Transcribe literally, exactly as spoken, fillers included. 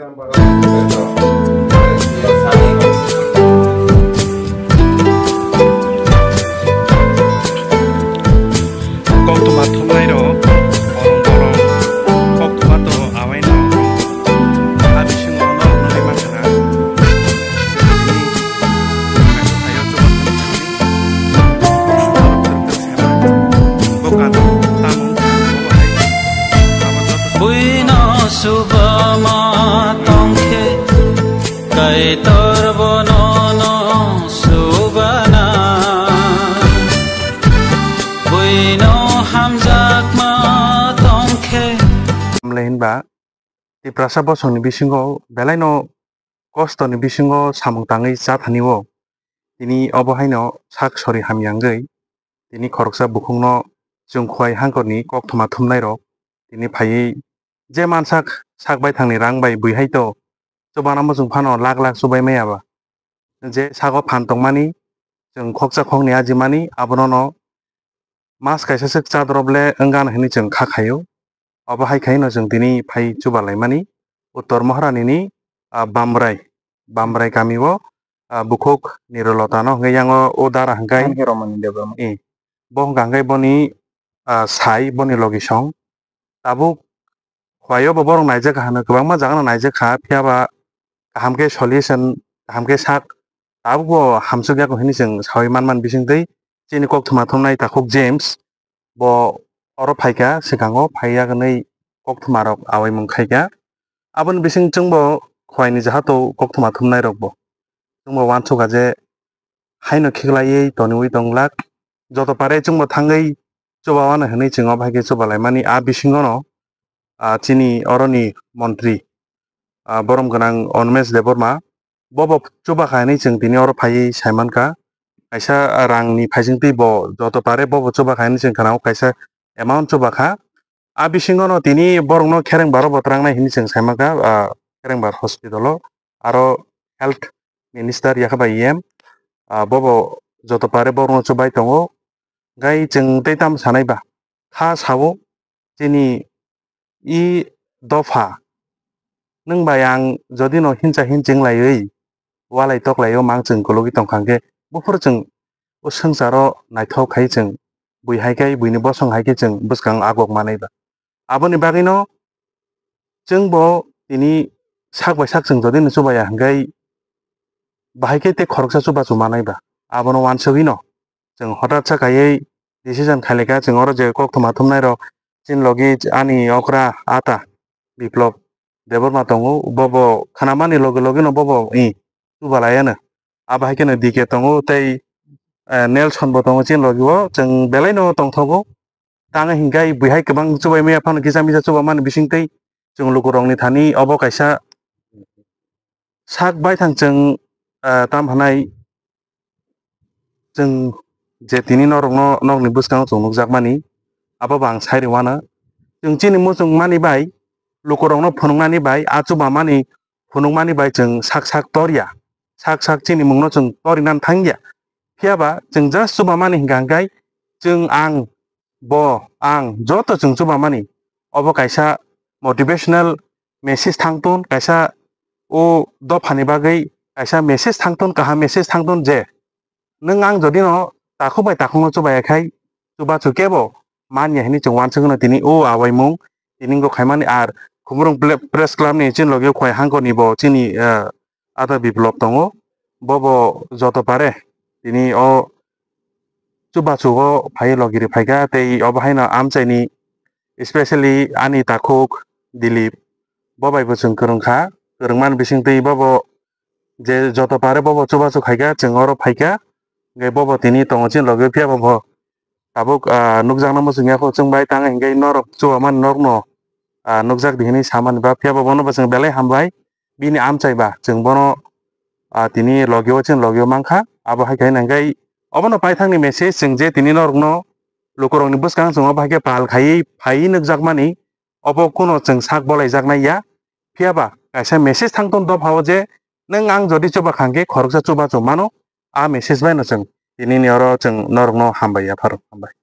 Koktwma thumnai rok, borong borong koktwma to awaino a bisingo no nugwi mankha na. Buino subama tongkhe, Kaitor bono no subana. Buino hamjakma tongkhe. Tamle hinba Tiprasa bosongni bisingo belaino kostoni bisingo samung tangwi cha thani o. Tini obo haino sak sori hamya wngwi tini khoroksa bukhukno chwng Khowai hangkorni koktwma thumnairok tini phaiwi je mansak sak baithangni rang bai bui hai to chubana muchung phano lak lak chubai maya ba. Je sago phan tongmani chwng khoksa khokni ajimani abono no mas kaisa swk chadrop le wngano hinwi chwng kha khaio. Obo hai khaino chwng tini phai chuba laimani Uttor Maharani ni, ah, Bambrai, Bambrai kami o, ah, bukhuk Nirolota no hwnkhe yang o, o dara hwnkhe Ang khe Romani Debbarma. I, bo hwnkha hwnkhe boni, ah, sai boni logi song. Tabuk Khowai o bo borok naijak kha hwno, kwbangma jaga no naijak kha, phiya ba kaham khe solution, kaham khe sak, tabuk bo hamsuk ya hinwi chwng sawi man man bising twi chini koktwma thumnai takhuk James bo oro phaikha, swkango phaiya hwnwi koktwma rok awaimung khaikha. Aboni bising chwngbo Khowai ni jahato koktwma thumnai rokbo chwngbo uansukha je haino khiklaiwi toniwi tonglak, joto pare chwngbo thangwi chuba wano hinwi chwng obo hai khe chuba laimani. A bisingono, ah, chini oroni montri, ah, borom gwnang Animesh Debbarma, bobo chuba kha hinwi chwng tini oro phaiwi sai mankha. Kaisa rangni phaisingtwi bo joto pare bobo chuba kha hinwi chwng khna-o, kaisa amount chuba kha. A bisingono tini borokno Kherengbar o bo twrangnai hinwi chwng sai mankha, ah, Kherengbar hospital o. Aro health minister yakha bai E M, ah, bobo joto pare borokno chubai tongo. Gai chwng tei tamo sanai ba? Kha sao chini i dopha, nwng bai ang jodi no hincha hin chwng laiwi walai tok laio mang chwng kologwi tongkha hwnkhe buphuru chwng o swngcharo naithok khai chwng bui hai khe buini bosong hai khe chwng bwskang agok manai ba. Aboni bagwino chwngbo tini sak bai sak chwng jodi no chubaya hwnkhe bahai khe tei khoroksa chubachu manai ba. Abono uansugwino chwng hotat sa khaiwi decision khailika chwng oro je koktwma thumnai rok chini logi ani okra ata Biplop Debbarma tongo, bobo khnamani loge loge no bobo i chuba laiya no. Abo hai kheno D K tongo tei, eh, Nelson bo tongo chini logi o, chwng belai no tongthogo. Tang hinkhe bui hai kwbang chubai maya phano kisa misa chuba mani bising tei chwng lukurokni thani obo kaisa sak baithang chwng, ah, tam hanai chwng je tini norokno nokni bwskango chwng nukjakmani, abo bo ang sai rwano. Chwng chini muchung mani bai, lukurokno phunuknani bai, a chuba mani phunukmani bai chwng sak sak torya, sak sak chini mungno chwng torinani thangya. Phiya ba chwng just chuba mani hinkha hwnkhe chwng ang bo ang joto chwng chuba mani obo kaisa motivational message thangton, kaisa o dophani bagwi kaisa message thangton, kaham message thangton je nwng ang jodi no takhuk bai takhuk no chubaya khai chubachu kebo manya hinwi chwng uansugwi no tini o awaimung tini wngkha khaimani. Ar Khumulwng ple-, Press Club ni chini logi Khowai hangkor ni bo chini, eh, Ada Biplop tongo, bobo joto pare tini o chubachu o phai logi ri phaikha tei obo haino amchaini, especially ani takhuk Dilip, bo bai bo chwng kwrwngkha, kwrwngmani bisingtwi bobo je joto pare bobo chubachu khaikha, chwng oro phaikha, hwnkhe bobo tini tongo chini logi, phiya bo bo tabuk, ah, nukjakno muchungya kho chwng bai tang hinkhe norok chubamani norokno, ah, nukjak di hinwi samani ba, phiya bo bono bo chwng belai hambai. Bini amchai ba chwng bono, ah, tini logio chwng logio mankha. Abo hai khe hinkhe obono paithakni message chwng je tini norokno lukurokni bwskang chwng obo hai khe pal khaiwi phaiwi nukjakmani obo kuno chwng sak bolaijaknai ya. Phiya ba kaisa message thangton dophao je nwng ang jodi chuba kha hwnkhe khoroksa chubachu mano. A message bai no chwng tini ni oro chwng norokno hambai ya pharo hambai.